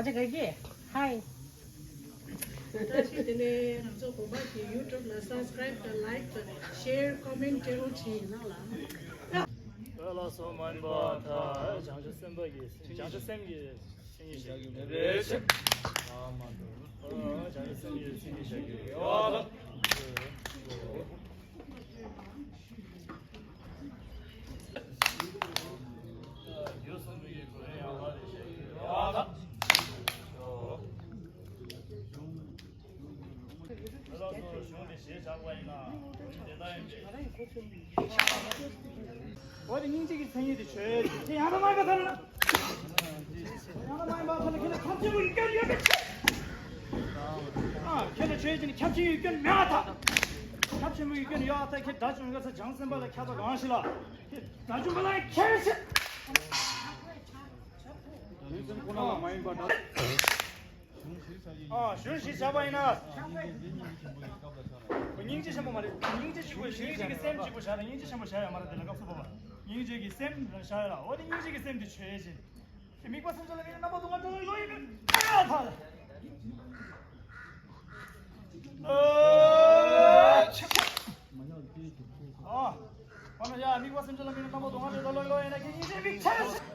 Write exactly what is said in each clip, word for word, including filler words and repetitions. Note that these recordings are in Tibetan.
ཨ་ཅག་ག་གི་ཧའི། བཀྲ་ཤིས་བདེ་ལེགས། ང་ཚོ་དགོན་པ་གི་ཡུ་ཊུབ་ལ་སབ་སི་ཀ་རེབ་དང་ལའེག་དང་ཤེར་ཀོ་མེན་ཊི་སྤྲད་རོགས་བྱེད་ཡིན་ན་ལ། ལགས་སོ། མ་ཡིན་པ་དག་བྱང་ཆུབ་སེམས་དཔའ་གི་བྱང་ཆུབ་སེམས་ཀྱི་བཤེས་གཉེན་ཞིག་ཡོད་རེད། ཨ་མ་འདུག་བྱང་ཆུབ་སེམས་ཀྱི་བཤེས་གཉེན་ཞིག་ཡོད་རེད། འོ་དེ་སྙིང་རྗེ་གི་མཚན་ཉིད་དེ་ཆོས་དེ་ཡང་དག་མ་ཡིན་པ་ཐལ་ན། ཡང་དག་མ་ཡིན་པ་ཐལ་ན་ཁྱེད་ལ་ཁྱབ་ཆེན་པོ་ཡོད་ཀྱང་ཡོད་ཀྱང་། ཨ་ཁྱེད་ལ་ཆོས་ཀྱི་ཁྱབ་ཆེན་ཡོད་ཀྱང་མེད་པ་ཐལ། ཁྱབ་ཆེན་པོ་ཡོད་ཀྱང་ཡོད་པ་ཐལ། ཁྱེད་དགྲ་བཅོམ་ག་ས་བྱང་སེམས་དཔའ་ལ་ཁྱབ་པ་གང་ཞིག་ལ། ཁྱེད་དགྲ་བཅོམ་པ་ལ་ཁྱེར་ཤེས། ཁོ་ན་ལ་མ་ཡིན་པ་འདྲ། ཨ་གཞུང་བཞི་བྱ་བ་ཡིན་ན། ཁོ་སྙིང་རྗེ་ཆེན་པོ་མ་རེད། སྙིང་རྗེ་གཅིག་པུ་སྙིང་རྗེ་གི་སེམས་གཅིག་པུ་བཞག་ན། སྙིང་རྗེ་ཆེན་པོ་བཞག་ཡོད་མ་རེད། དེ་ལ་སྐབས་སུ་བབ་པ། སྙིང་རྗེ་གི་སེམས་བཞག་ཡོད་ལ། འོ་དེ་སྙིང་རྗེ་གི་སེམས་དེ་ཆོས་ཅན། དེ་དམིགས་པ་སེམས་ཅན་ལ་དམིགས་ན་རྣམ་པ་སྡུག་བསྔལ་འགྲོ་བའི་བློ་ཡིན་པས་ཐལ། ཨ། ཨ་མ་ཡ། དམིགས་པ་སེམས་ཅན་ལ་དམིགས་ན་རྣམ་པ་སྡུག་བསྔལ་འགྲོ་བའི་བློ་ཡིན་ན་ཁྱེད་སྙིང་རྗེ་དམིགས་ཆེན།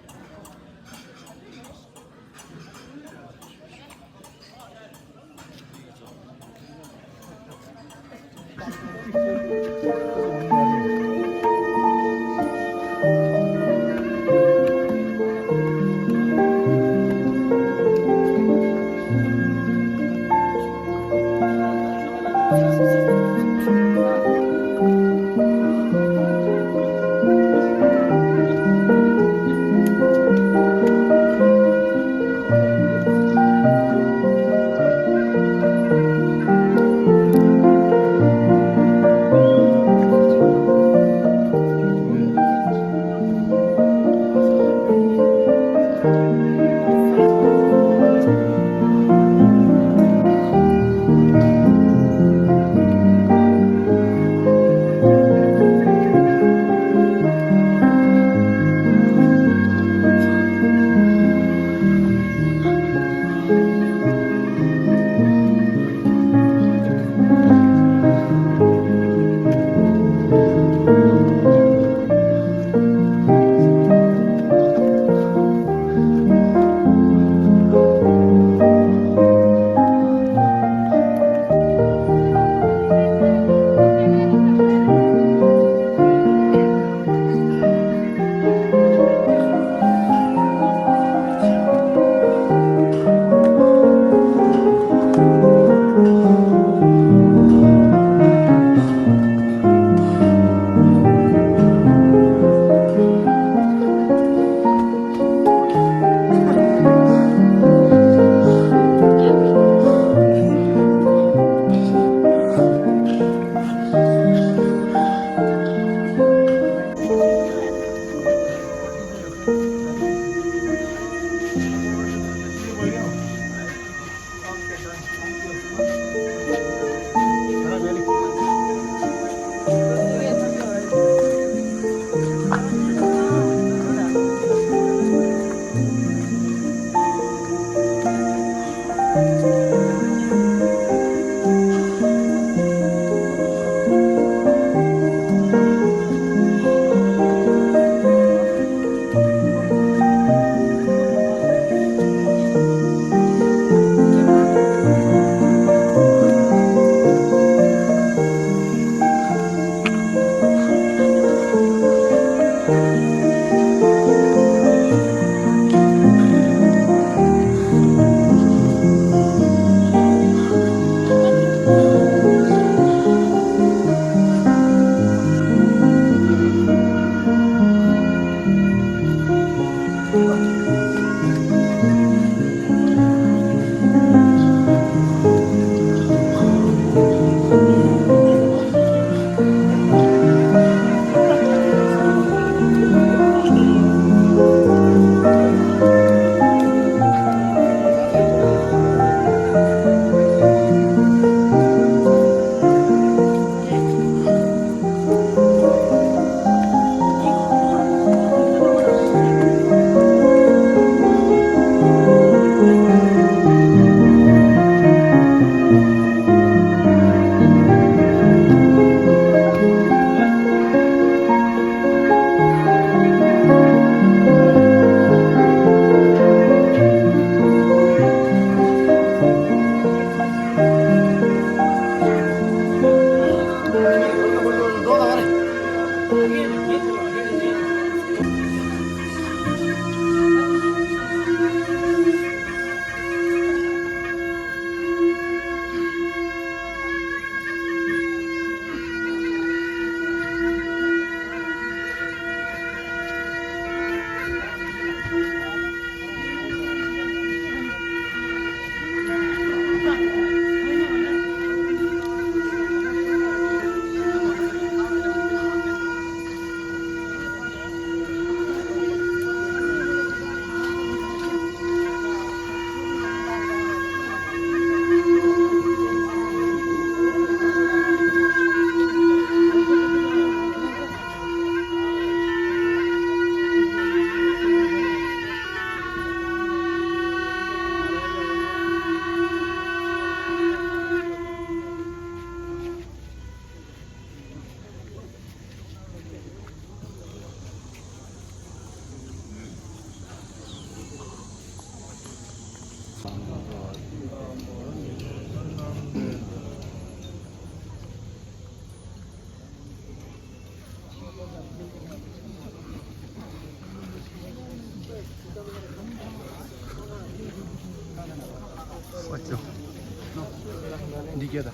འདི་སྐད་དང་།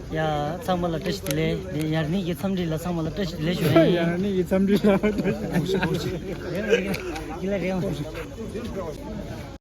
ཡ། ཚང་མ་ལ་བཀྲ་ཤིས་བདེ་ལེགས། དེ་ཡར་ནི་གི་འཚམས་འདྲི་ལ་ཚང་མ་ལ་བཀྲ་ཤིས་བདེ་ལེགས་ཞུ་ཡ་ཡིན། ཡར་ནི་གི་འཚམས་འདྲི་ལ་བཀྲ་ཤིས་བདེ་ལེགས་ཞུ་ཡ་ཡིན།